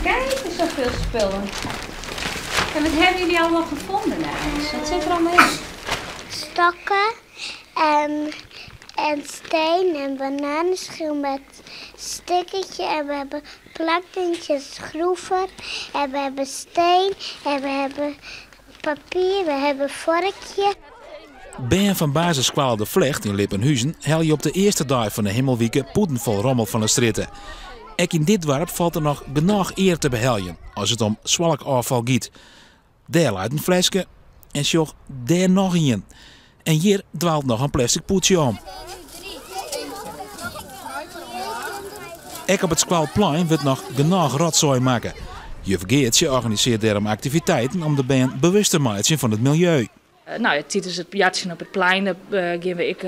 Kijken, zoveel spullen. En wat hebben jullie allemaal gevonden eigenlijk? Wat zit er allemaal in? Stokken en steen en bananenschil met stickertje. En we hebben plakdingetjes, schroeven. En we hebben steen en we hebben papier, we hebben vorkje. Bern fan basisskoalle De Flecht yn Lippenhuzen helje op de earste dei fan de Himmelwike pûden fol rommel fan de strjitte. Ek yn dit doarp falt der noch genôch ear te beheljen as it om swalkôffal giet. Dêr leit in fleske en sjoch dêr noch ien. En hjir dwaalt noch in plastic pûdsje om. Ek op it skoalplein wurdt noch genôch rotsoai makke. Juf Geartsje organisearret dêrom aktiviteiten om de bern bewust te meitsjen fan it miljeu. No ja, tidens it boartsjen op it plein gean we ek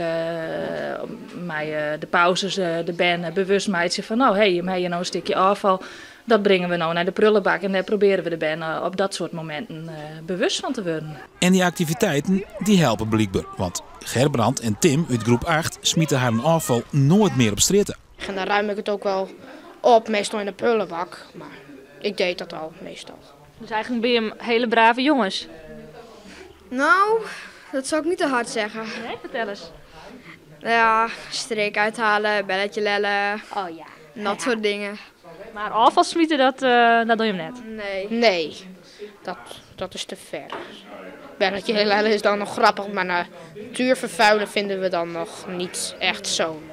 mei de pauzes de bern bewust meitsje fan no, hey, jim ha hjir no in stikje ôffal, dat bringe we no nei de prullebak en dêr probearje we de bern op dat soart mominten bewust fan te wurden. En dy aktiviteiten dy helpe blykber, want Gerbrand en Tim út groep 8 smite harren ôffal noait mear op strjitte. En dan ruim ik het ook wel op, meestal in de prullenbak, maar ik deed dat al meestal. Dus eigenlik binne jim hiele brave jonges? Nou, dat zou ik niet te hard zeggen. Nee, fertel ris. Nou ja, streek uithalen, belletje lelle. Oh ja. Dat soort dingen. Mar ôffal smite, dat, uh, dat dogge jim net? Nee. Nee, dat, dat is te ver. Belletje lelle is dan nog grappig, maar natuur vervuilen vinden we dan nog niet echt zo leuk.